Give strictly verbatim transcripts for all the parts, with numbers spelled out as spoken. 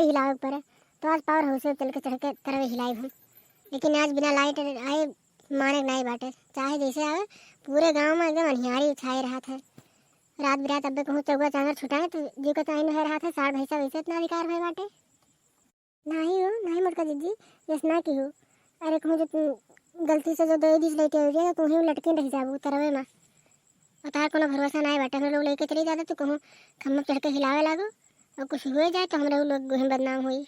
हिलावे के परे। तो आज पावर हाउस में चल के चढ़ के तरवे हिलाई हम। लेकिन आज बिना लाइट आए माने के नाई बाटे, चाहे जैसे आवे, पूरे गाँव में एकदम अन्हियारी छाए रहत है। रात बिरात अब्बे कहूँ चौगा चांगर छुटाए तो जीव का चाइन है रहत है, साढ़ भैंसा वैसे इतना अधिकार भय बाटे। नाही हो, नाही मोटका जिज्जी, यस ना की हो। अरे कहूँ जो तू गलती से जो दे दिस लेके उड़िया तो तू ही लटकिन रह जाबू तरवे में। और तार कोनो भरोसा नाही बाटे, हम लोग लेके चली जाता तो कहूँ खम्भा चढ़ के हिलावे लागो और कुछ हुए जाए तो हम लोग गुहिम बदनाम हुई।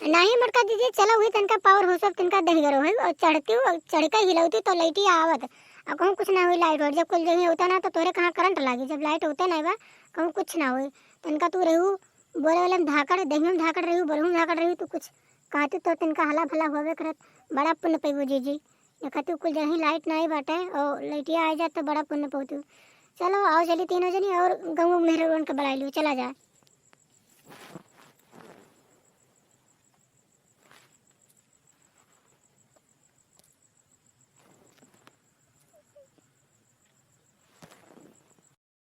नाही मोटका जिज्जी, चलो हुई तनका पावर हो सब तनका दहिगरो है और चढ़ती हूँ, चढ़ के हिलौती तो लइटिया आवत। और कहूँ कुछ ना हुई लाइट वाइट, जब कुल जगह होता ना तो तोरे कहाँ करंट लागी, जब लाइट होते नाही बा कहूँ कुछ ना हुई। तनका तू रहू बोले वाले में धाकड़, दहिया में धाकड़ रहू, बोलहू में धाकड़ रहू, तू कुछ कहती तो तनका हला भला होवे करत। बड़ा पुण्य पैबू जिज्जी, देखा तू कुल जगह लाइट नाही बाटे और लइटिया आ जात तो बड़ा पुण्य पौतू। चलो आओ चली तीनों जनी और गाँव मेहरवन के बुलाई लू, चला जा।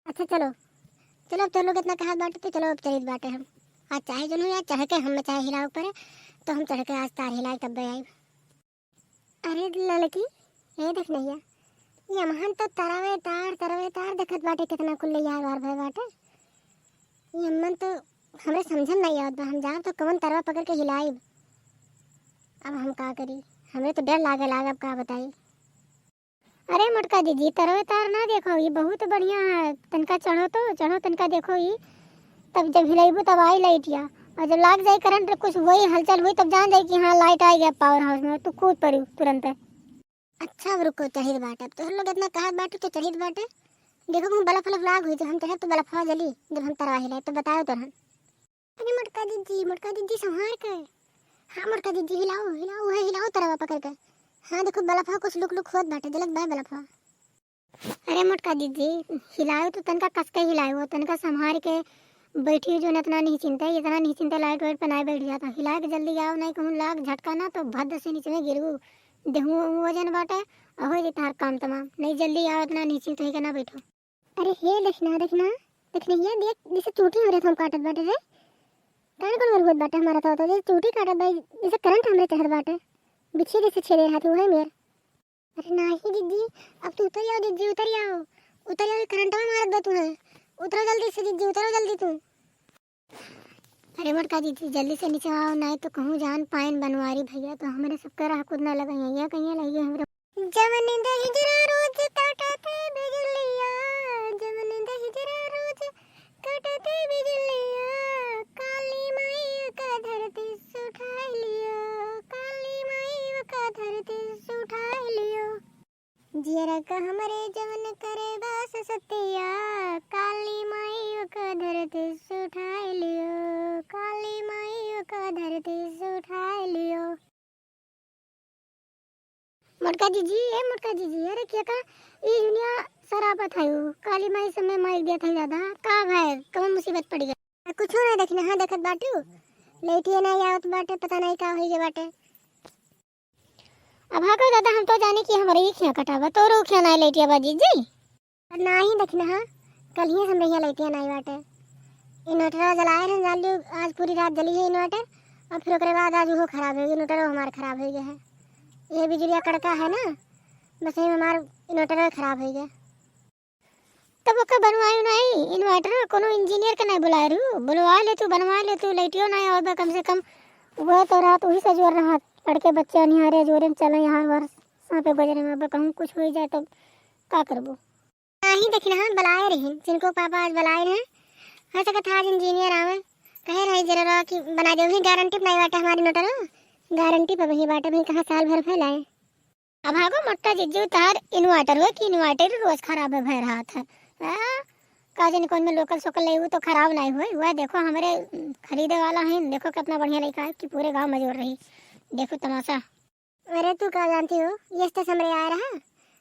अच्छा चलो, चलो अब तो लोग इतना कहत बाटे तो चलो अब चलित बाटे हम। आज चाहे जन हो, आज चढ़ के हम चाहे हिलावे परे तो हम चढ़ के आज तार हिलाए तब आइब। अरे ललकी, ए देख नैया, ये अमहन तो तरवे तार, तरवे तार देखत बाटे, कितना कुल यार वार भय बाटे। ये अमन तो हमरे समझन नाही आवत बा, हम जाब तो कवन तरवा पकड़ के हिलाइब। अब हम का करी, हमरे तो डर लागे लाग, अब का बताई। अरे मोटका जिज्जी, तरवे तार ना देखो, ये बहुत बढ़िया है, तनका चढ़ो तो, चढ़ो तनका देखो ये, तब जब हिलाइबू तब आई लाइटिया, और जब लाग जाए करंट कुछ वही हलचल हुई तब जान जाए कि हाँ लाइट आ गया पावर हाउस में, तू कूद पड़ी तुरंत। अच्छा अब रुको, चढ़ित बाटे, अब तोहर लोग इतना कहत बाटे तो चढ़ित बाटे। देखो कहूँ बल्ब फल्ब लाग हुई, जब हम चढ़ब तो बल्बवा जली, जब हम तरवा हिलाए तो बताओ तोहन। अरे मोटका जिज्जी, मोटका जिज्जी संभार के। हाँ मोटका जिज्जी हिलाओ, हिलाओ, उहे हिलाओ तरवा पकड़ के। हाँ देखो बल्बवा कुछ लुक लुक होत बाटे, जलत बा बल्बवा। अरे मोटका जिज्जी, हिलाओ तो तनका कस के हिलाओ, तनका संभार के बैठी जो इतना नहीं चिंता, इतना नहीं चिंता लाइट वाइट पे नाही बैठ जाता। हिला के जल्दी आओ, नाही कहूँ लाग झटका ना तो भद्द से नीचे में गिरबू, देहू वजन बाटे, और हो जाता हर काम तमाम। नहीं जल्दी आओ, इतना नहीं चिंता के ना बैठो। अरे हे दखिना, दखिना, दखिनैया देख, जैसे चूटी हमरे थम काटत बाटे रे। कान कौन मर होत बाटे हमारा तो, तो जैसे चूटी काटत बा, जैसे करंट हमरे चढ़त बाटे। बिच्छी जैसे छेदे हाथ वो है मेर। अरे नाही जिज्जी, अब तू उतर आओ जिज्जी, उतर आओ। उतर आओ, ये करंटवा मारत बा तू है। उतरो जल्दी से जिज्जी, उतरो जल्दी तू। अरे मोटका जिज्जी, जल्दी से नीचे आओ, नाही तो कहूँ जान पाएन बनवारी भैया, तो हमरे सबके राह कूद ना लगाइए, या कहिए लगे हमरे। जवन दहिजरा रोज काटत बिजुलिया, जवन दहिजरा रोज काटत बिजुलिया, काली माई का धरती से उठाई लियो, काली माई का धरती से उठाई लियो। जियरा का हमरे जवन करे बस सतिया, काली माई का धरती से उठाई लियो, काली माई का धरती से उठाई लियो। मोटका जिज्जी, ए मोटका जिज्जी, अरे क्या का ई दुनिया सरापत है, काली माई समय माई दिया था दादा, का भाई कमन मुसीबत पड़ गया? कुछ नहीं देखने, हाँ देखत बाटू, लेटिए नहीं आवत बाटे, पता नहीं का होई गए बाटे। अब हाँ कहो दादा, हम तो जाने कि हमरे ही खिया कटावा, तोरो खिया ना लेटिया बा जिज्जी। नाही दखिना, हाँ, कल ही हमरे यहाँ लइटिया नाही बाटे। इन्वर्टर जलाए रहे, जान लियो, आज पूरी रात जली है इन्वर्टर, और फिर ओकरे बाद आज उहो खराब हो गया, इन्वर्टर हमार खराब हो गया है। ये बिजुलिया कड़का है ना, बस यही हमार इन्वर्टर खराब हो गया। तब ओकर बनवायो नाही इन्वर्टर, कोनो इंजीनियर के नाही बुलाए रहू, बुलवा ले तू, बनवा ले तू, लइटियो नाही और बा, कम से कम वो तो रात वही से जोर रहा, लड़के बच्चे अनिहारे जोरे में चले यहाँ वर्ष सांपे गुजरे में, अब कहूँ कुछ हो जाए तो का करबो? नाही दखिना, हाँ, बलाए रहिन, चिनको पापा आज बलाए रहे। हो सकत है आज इंजीनियर आवे। कहे रहे इंजीनियर कि बना दे, वही गारंटी पे नाही बाटे हमारी इन्वर्टर, गारंटी पे वही बाटे, वही कहाँ साल भर फैलाए। अब हागो मोटा जिज्जू, तार इन्वर्टर हुए कि इन्वर्टर रोज खराब है भय रहा था। हाँ? का जाने कौन में लोकल सोकल ले, वो तो खराब नाही हुए। वह देखो हमरे, उम, खरीदे वाला है, देखो कितना बढ़िया लड़का है कि पूरे गांव में जोर रही। देखो तमाशा। अरे तू का जानती हो, ये तो हमरे आए रहा,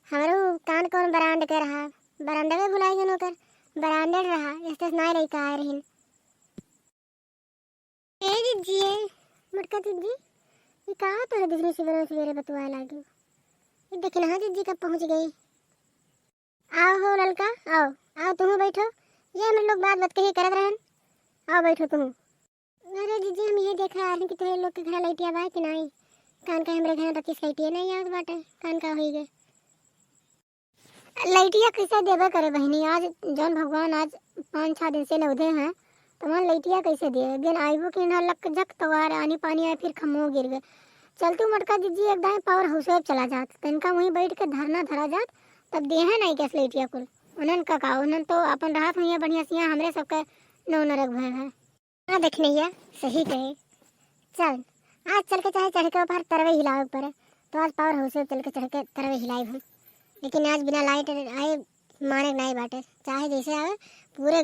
हमरो कान कौन ब्रांड के रहा, ब्रांडवे भुलाई गन ओकर, ब्रांडेड रहा, ये तो नाई लइका आए रहिन। ए जिज्जी, ए मोटका जिज्जी, ये का तो है जिज्जी, सवेरे सवेरे बतुआ लागी। ये देखिन हाँ जिज्जी कब पहुँच गई। आओ हो ललका, आओ, आओ तुहू बैठो। ये हम लोग बात बात कही करत रहन, आओ बैठो तुहू। अरे जिज्जी, हम ये देखा आदमी कि तोहरे लोग के घर लइटिया बा कि नाई। कान का हमरे घर तक लइटिया नाई आवत बाटे, कान का होई गए। लइटिया कैसे देबे करे बहिनी, आज जौन भगवान आज पाँच छः दिन से नौधे हैं, तो वहाँ लइटिया कैसे दिए? बिन आइबो कि ना लक झक तवार आनी पानी आए, फिर खम्मो गिर गए। चलतू मटका जिज्जी एक दाएं पावर हाउस में चला जात, तनका वहीं बैठ के धरना धरा जात, तब देहे नहीं गैस लइटिया कुल। उन्हन का का, उन्हन तो अपन राहत हुई है बढ़िया सिया, हमरे सबके नौ नरक भय है। हाँ देखने हिया, सही कहे। चल, आज चल के चाहे चढ़ के ऊपर तरवे हिलावे पड़े, तो आज पावर हाउस में चल के चढ़ के तरवे हिलाई हम। लेकिन आज बिना लाइट आए माने के नहीं बाटे, चाहे जैसे आवे पूरे